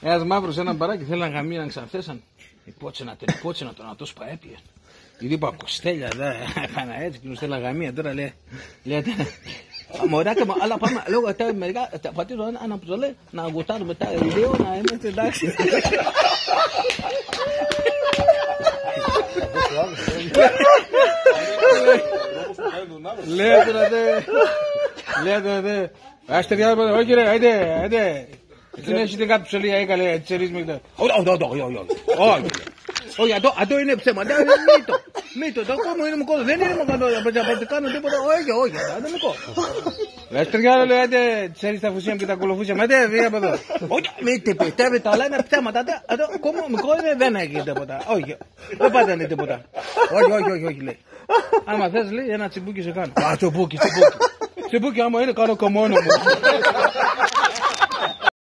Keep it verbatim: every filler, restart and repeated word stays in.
Ένας μαύρος έναν μπαράκι θέλ' να γαμεί έναν ξαν Θέσσαν. Επότσεν ατεν, επότσεν ατεν, ατός πα έπιεν. Ιδεί πα Κοστέλια, δα, Παναέτσ', εκείνος θέλ' να γαμεί, τώρα λέει, λέει, «Μωράκια μου, αλλά πάμε, λέω, τα μερικά, τα πατήσω ένα, ένα που το λέει, να γουρτάρουμε τα δύο, να είμαστε εντάξει.» Λέει τώρα, «Δε, λέει τώρα, δε, ας το διάλογο, όχι, ρε, άιντε, άιντε.» «Δεν έχετε κάτι ψωλία, έκαλε, τσερίσ' με το.» «Όχι, όχι, όχι, όχι, όχι. Όχι, ατό, ατό είναι ψέμα. Ναι, ναι, μη το, μη το, το κόμμα είναι μικρό, δεν είναι μεγάλο, θα, θα, θα το κάνω τίποτα, όχι, όχι, ατό είναι μικρό.» «Ας το διάλογο, λέει, άιντε, τσερίσ' τα φουσία μ' και τα κολοφούσια μ', άιντε, φύγε απ' εδώ.» «Όχι, μη το πιστεύετε, αλλά είναι ψέματα, ατό, ατό κόμμα μικρό είναι, δεν έχει τίποτα, όχι, δεν πάτε, λέει, τίποτα.» «Όχι, όχι, όχι, όχι», λέει. «Άμα θες», λέει, «ένα τσιμπούκι σε κάνω.» «Α, τσιμπούκι, τσιμπούκι.» «Τσιμπούκι άμα είναι, κάνω και μόνο μου.»